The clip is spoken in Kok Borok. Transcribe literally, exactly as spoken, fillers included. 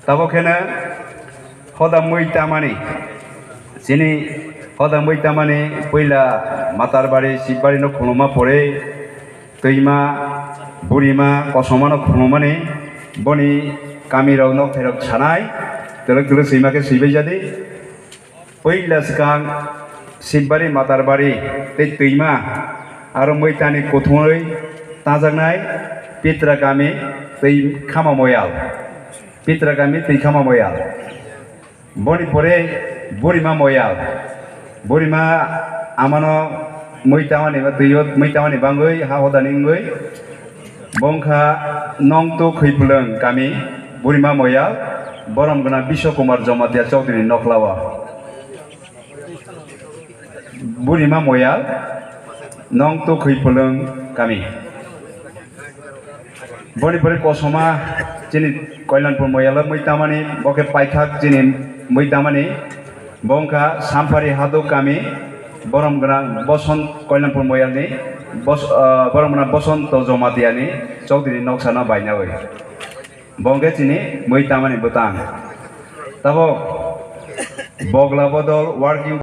Tabok kheno hoda mui tamani, chini hoda mui tamani puila Matarbari, Sibari no khuluma pore, twima, burima, kosoma no khulumani, boni kami rok nok therok sanai, twlwk twlwk swima khe swibai jadi. Puila swkang Sibari, Matarbari tei twima aro mui tani kuthumui tajaknai Pitra kami tei Khama Moyal. Pitra kami twi Khama Moyal. Boni pore Burima Moyal. Burima amano mui tamani ba twiyo mui tamani bangwi ha hodani wngwi. Bongkha Nongtu Khwipulwng kami Burima Moyal. Borom gwnang Biswa Kumar Jomatia Chowdhury ni noklao. Burima Moyal, Nongtu Khwipulwng kami. Boni pore kosoma chini Koilanpur Moyalo mui tamani, bo khe paithak chini mui tamani, bo wngkha Sampari Haduk kami, borom gwnang Bosont Koilanpur Moyalni, Bos-, ah, borom gwnang Bosonto Jomatiani Chowdhury noksano bainawi. Bo wngkhe chini mui tamani bwtang. Tabok Bogla Bodol Working